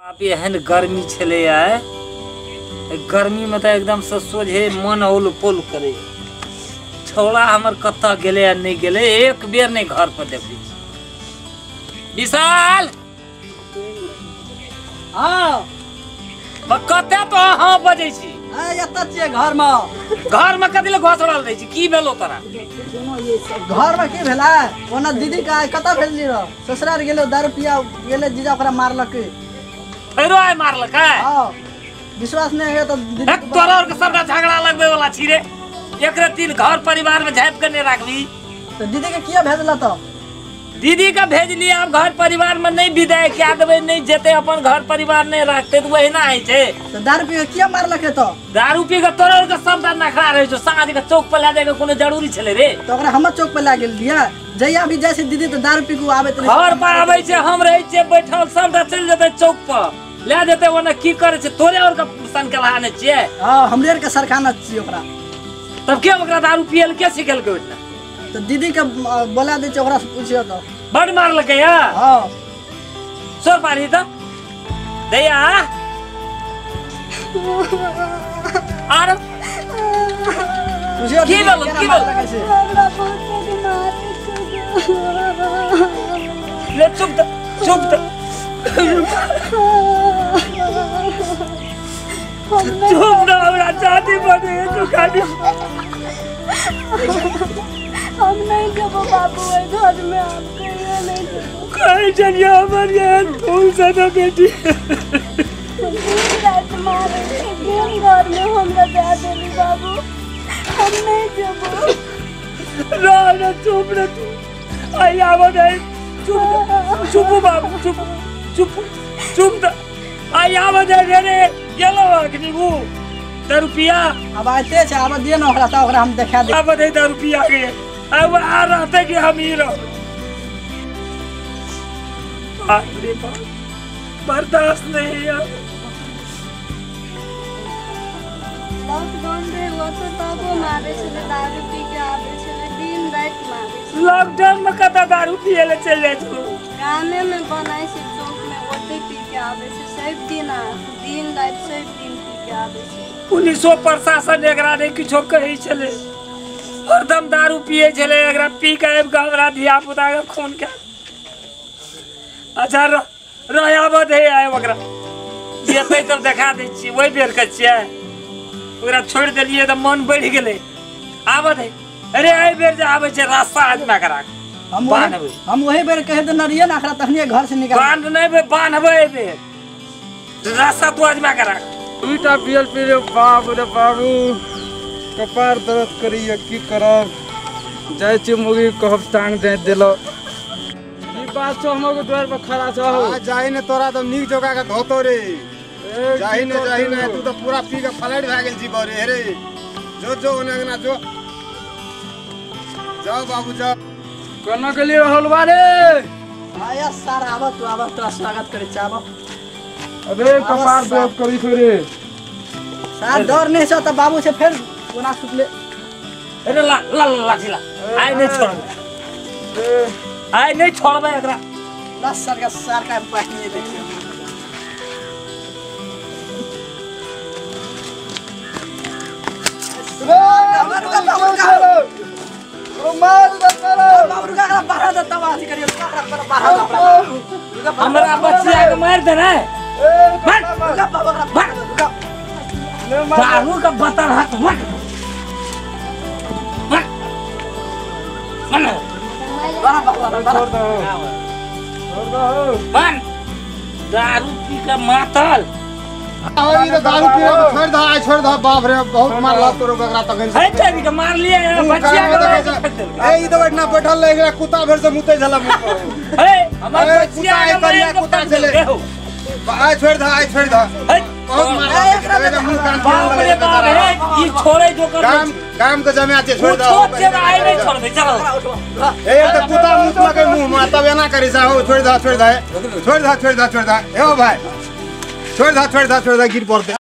बाप एहन गर्मी छलै आइ, गर्मी में तो एकदम से सोझे मन औल पोल करे। छौड़ा हमर कतऽ गेलै आ नहि गेलै एक बेर नहि घर पर देखै छी। विशाल हाँ कते तो हाँ बजै छी? एतऽ छियै घर में। घर में कथी लए घोसड़ल रहै छी? की भेलो तोरा घर में? की भेलै ओना दीदी के कतऽ भेजली रह? ससुराल गेलै, दारू पिया गेलै, जीजा ओकरा मारलकै। फेरो आइ मारलकै? हाँ विश्वास नहीं है तो तोरा और के सबटा झगड़ा लगबे वाला छी रे। एक दिन घर परिवार में झाँप के नहीं राखबी। तो दीदी के किया भेजला? तो दीदी के भेजलिए, अब घर परिवार में नहीं विदाई क्या देबै, नहीं जेते अपन घर परिवार नहीं राखते तो वही ना होइ छै। तो दारू पी के किया मारलकै? तो दारू पी के तोरा और के सबटा नखरा रहै छौ। साँझ के चौक पर लए जाय के कोनो जरूरी छलै रे? तो ओकरा हमर चौक पर लए गेल दिया। जहिया भी जाइ छै दीदी तो दारू पी के आबैत रहै। घर पर आबै छै, हम रहै छियै बैठल, सबटा चलि जेतै चौक पर ले जेतै। ओना की करै छै? तोरे और के सनकलहा नै छियै? हां हमरे और के सरखाना छियै ओकरा। तब के ओकरा दारू पियल के सिखेलकै ओतना? तो दीदी के बोला दै छै, ओकरा से पूछियो। तो बड मारलकै या? हां सोर पारी त दैया आर पूछियो की भेलो? की भेलो? हमरा बहुत मारै छै। ले चुप त, चुप त, चुप न, हमरा छाती बने तो खाली। हम नहीं जबो बाबू घर में, आप कहियो नहीं जबो। कहीं चलिए हमर ये फूल से ना बेटी। दिन रात मारे छै, दिन घर में हमरा दे देली बाबू, हम नहीं जबो। ना ना चुप न तू, आई आवा नहीं। चुप चुप बाबू, चुप चुप चुप त आई आवा दे रे गेलो अखनी उ दारू पिया। अब आते छै, आब दिए ना ओकरा, त ओकरा हम देखा दे। अब दे दारू पिया के अब आ रहते कि हम ही रहो। बाप रे बाप बर्दाश्त नहीं है। लॉकडाउन रहे वो तो तबो मारे छलै, दारू पी के आबै छलै, दिन राति मारे छलै। लॉकडाउन में कतऽ दारू पिए ले चलि जाइ छौ? गामे में बनाइ छै चौक में, ओतै पी के आबै छै सब दिन, दिन राति सब दिन पी के आबै छै। पुलिसो प्रशासन एकरा नहि किछो कहै छलै, हरदम दारू पिए छलै। एकरा पी के आबि कऽ हमरा धिया पुता के खून के। अच्छा रह दे आय ओकरा जेतै तब देखा दै छियै। ओहि बेर के छियै, ओकरा छोड़ि देलियै तऽ मन बढ़ि गेलै। आबऽ दे अरे, एहि बेर जे आबै छै रास्ता आजमा के राख। हम वही बेर कहि देने रहियै ने ओकरा, तखनिये घर से निकाल। बान्ह नहि बान्हबै, एहि बेर रास्ता तू आजमा के राख। दुईटा बियल पी रे बाप रे बाबू, कपार दर्द करिए की करब। जाइ छी मुगी कहब टांग दे देलो। की बात छौ? हमर द्वार पर खड़ा छौ। आ जाहि ने तोरा तो नीक जोगा के धोतो रे। जाहि ने जाहि ने, तू तो पूरा पी के फलाइट भए गेल छी रे। रे जो जो ओने अंगना जो, जाओ बाबू जाओ। कोना के लिए रहल बा रे? आया सर आब तू, आब तोरा स्वागत करै छी, आब। अबे कपार दर्द करी छौ रे। सर डर नहीं छौ त बाबू से फेर कोना सुतले। अरे ला ला लाठी ला, आइ नहीं छोड़बै, आइ नहीं छोड़बै एकरा। ला सर का सर का पहिने देखियो। हमरा बच्चिया के मार दे रे। दारू का बतर हाथ मत मत मन दारू पी के मातल। दारू पी के छोड़ दे, छोड़ दे बाप रे बहुत मारला तोरो बकरा तखन है तेरी के मार लिए बच्चिया के। ए ई तो बैठना बैठल रहे एकरा कुत्ता भर से मुतै झला मुंह पर। ए हमर बच्चिया के करिया कुत्ता छले। आ छोड़ दे, आ छोड़ दे बहुत मारला मुंह कान। बाप रे बाप रे ई छोड़े जो कर गाम गाम के जमे छै छोड़ दे। छोड़ दे आइ नहीं छोड़बे चलो। ए त कुत्ता मुत लगे मुंह में तब एना करी सा हो। छोड़ दे छोड़ दे छोड़ दे छोड़ दे छोड़ दे ए ओ भाई छोड़ दे छोड़ दे छोड़ दे गिर पड़ते।